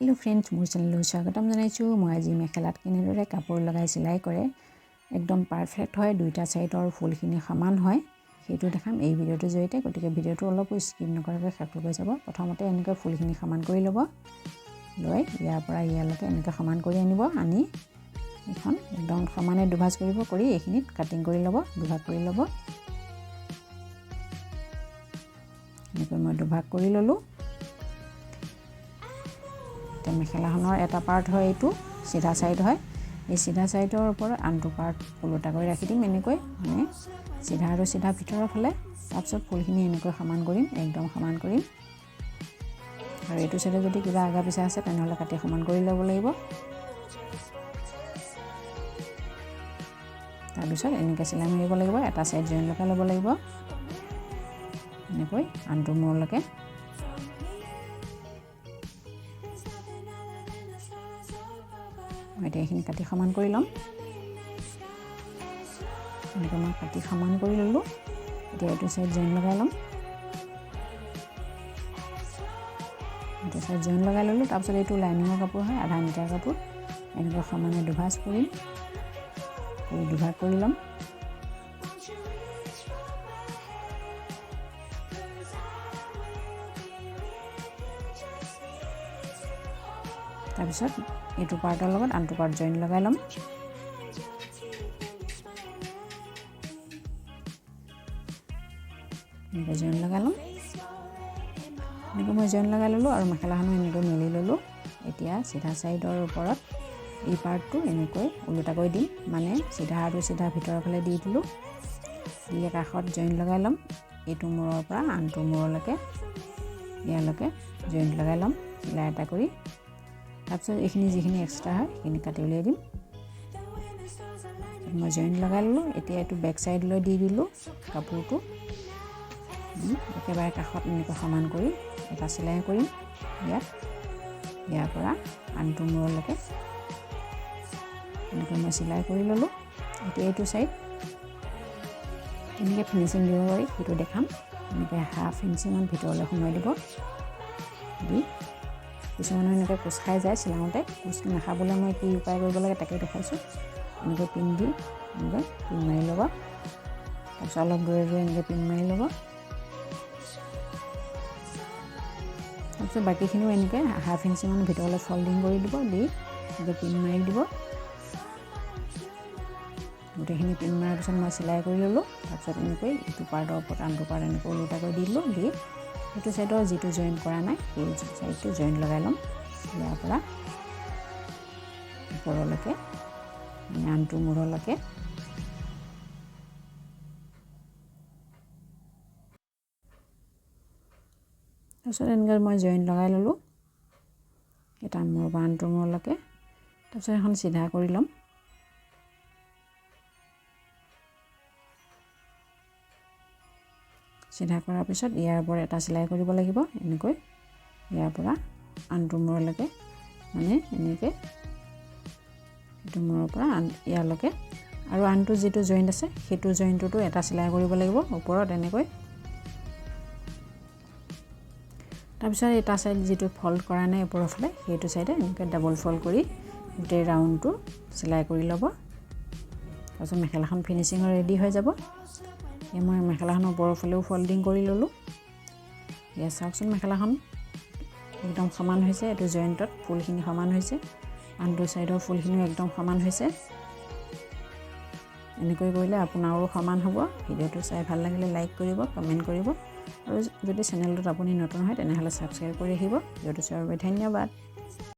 Hello' friends, মোৰ চেনেললৈ স্বাগতম জনাইছোঁ। মই আজি মেখেলাত কেনেদৰে কাপোৰ লগাই চিলাই কৰে, একদম পাৰফেক্ট হয়, দুইটা ছাইডৰ ফুলখিনি সমান হয়, সেইটো দেখাম এই ভিডিঅ'টোৰ জৰিয়তে। গতিকে ভিডিঅ'টো অলপো স্কিপ নকৰাকৈ শেষলৈ যাব। প্ৰথমতে এনেকৈ ফুলখিনি সমান কৰি ল'ব। লৈ ইয়াৰ পৰা ইয়ালৈকে এনেকৈ সমান কৰি আনিব। আনি এইখন একদম সমানে দুভাজ কৰিব, কৰি এইখিনিত কাটিং কৰি ল'ব, দুভাগ কৰি ল'ব। এনেকৈ মই দুভাগ কৰি ল'লোঁ। এতিয়া মেখেলাখনৰ এটা পাৰ্ট হয় এইটো চিধা ছাইড হয়। এই চিধা ছাইডৰ ওপৰত আনটো পাৰ্ট ওলোটা কৰি ৰাখি দিম এনেকৈ, মানে চিধা আৰু চিধা ভিতৰৰ ফালে। তাৰপিছত ফুলখিনি এনেকৈ সমান কৰিম, একদম সমান কৰিম। আৰু এইটো ছাইডে যদি কিবা আগা পিছা আছে, তেনেহ'লে কাটি সমান কৰি ল'ব লাগিব। তাৰপিছত এনেকৈ চিলাই মাৰিব লাগিব। এটা ছাইড জইন লগাই ল'ব লাগিব এনেকৈ আনটো মূৰলৈকে। মই এতিয়া এইখিনি কাটি সমান কৰি ল'ম। এনেকৈ মই কাটি সমান কৰি ল'লোঁ। এতিয়া এইটো ছাইড জইন লগাই ল'ম। এইটো ছাইড জইন লগাই ল'লোঁ। তাৰপিছত এইটো লাইনিঙৰ কাপোৰ হয়, আধা মিটাৰ কাপোৰ। এনেকৈ সমানে দুভাজ কৰিম, কৰি দুভাগ কৰি ল'ম। তাৰপিছত এইটো পাৰ্টৰ লগত আনটো পাৰ্ট জইন লগাই ল'ম। এনেকৈ জইন লগাই ল'ম। এনেকৈ মই জইন লগাই ল'লোঁ আৰু মেখেলাখনো এনেকৈ মেলি ল'লোঁ। এতিয়া চিধা ছাইডৰ ওপৰত এই পাৰ্টটো এনেকৈ ওলোটাকৈ দিম, মানে চিধা আৰু চিধা ভিতৰৰ ফালে দি দিলোঁ। দি কাষত জইন লগাই ল'ম। এইটো মূৰৰ পৰা আনটো মূৰলৈকে, ইয়ালৈকে জইন লগাই ল'ম চিলাই এটা কৰি। তাৰপিছত এইখিনি যিখিনি এক্সট্ৰা হয়, সেইখিনি কাটি উলিয়াই দিম। মই জইন লগাই ল'লোঁ। এতিয়া এইটো বেক ছাইডলৈ দি দিলোঁ কাপোৰটো। একেবাৰে কাষত এনেকৈ সমান কৰি এটা চিলাই কৰিম ইয়াত, ইয়াৰ পৰা আনটো মূৰলৈকে। এনেকৈ মই চিলাই কৰি ল'লোঁ। এতিয়া এইটো ছাইড কেনেকৈ ফিনিচিং দিব পাৰি, সেইটো দেখাম। এনেকৈ হাফ ইঞ্চিমান ভিতৰলৈ সোমোৱাই দিব। দি কিছুমানৰ এনেকৈ কোচ খাই যায় চিলাওঁতে। কোচ নাখাবলৈ মই কি উপায় কৰিব লাগে, তাকে দেখাইছোঁ। এনেকৈ পিন দি এনেকৈ পিন মাৰি ল'ব। তাৰপিছত অলপ দূৰে দূৰে এনেকৈ পিন মাৰি ল'ব। তাৰপিছত বাকীখিনিও এনেকৈ হাফ ইঞ্চিমান ভিতৰলৈ ফল্ডিং কৰি দিব, দি এনেকৈ পিন মাৰি দিব। গোটেইখিনি পিন মৰাৰ পিছত মই চিলাই কৰি ল'লোঁ। তাৰপিছত এনেকৈ ইটো পাৰ্টৰ ওপৰত আনটো পাৰ্ট এনেকৈ ওলোটাকৈ দি দিলোঁ। দি সেইটো ছাইডৰ যিটো জইন কৰা নাই, সেই ছাইডটো জইন লগাই ল'ম ইয়াৰ পৰা ওপৰলৈকে, মানে আনটো মূৰলৈকে। তাৰপিছত এনেকৈ মই জইন লগাই ল'লোঁ এটা মূৰৰ পৰা আনটো মূৰলৈকে। তাৰপিছত এখন চিধা কৰি ল'ম। চিধা কৰাৰ পিছত ইয়াৰ ওপৰত এটা চিলাই কৰিব লাগিব এনেকৈ, ইয়াৰ পৰা আনটো মূৰলৈকে, মানে এনেকৈ এইটো মূৰৰ পৰা আন ইয়ালৈকে। আৰু আনটো যিটো জইণ্ট আছে, সেইটো জইণ্টটোতো এটা চিলাই কৰিব লাগিব ওপৰত এনেকৈ। তাৰপিছত এটা ছাইড যিটো ফল্ড কৰা নাই ওপৰৰ ফালে, সেইটো ছাইডে এনেকৈ ডাবল ফল্ড কৰি গোটেই ৰাউণ্ডটো চিলাই কৰি ল'ব। তাৰপিছত মেখেলাখন ফিনিচিঙৰ ৰেডি হৈ যাব। এই মই মেখেলাখনৰ ওপৰৰ ফালেও ফল্ডিং কৰি ল'লোঁ। এয়া চাওকচোন, মেখেলাখন একদম সমান হৈছে। এইটো জইণ্টত ফুলখিনি সমান হৈছে, আনটো ছাইডৰ ফুলখিনিও একদম সমান হৈছে। এনেকৈ কৰিলে আপোনাৰো সমান হ'ব। ভিডিঅ'টো চাই ভাল লাগিলে লাইক কৰিব, কমেণ্ট কৰিব আৰু যদি চেনেলটোত আপুনি নতুন হয়, তেনেহ'লে ছাবস্ক্ৰাইব কৰি ৰাখিব। ভিডিঅ'টো চোৱাৰ বাবে ধন্যবাদ।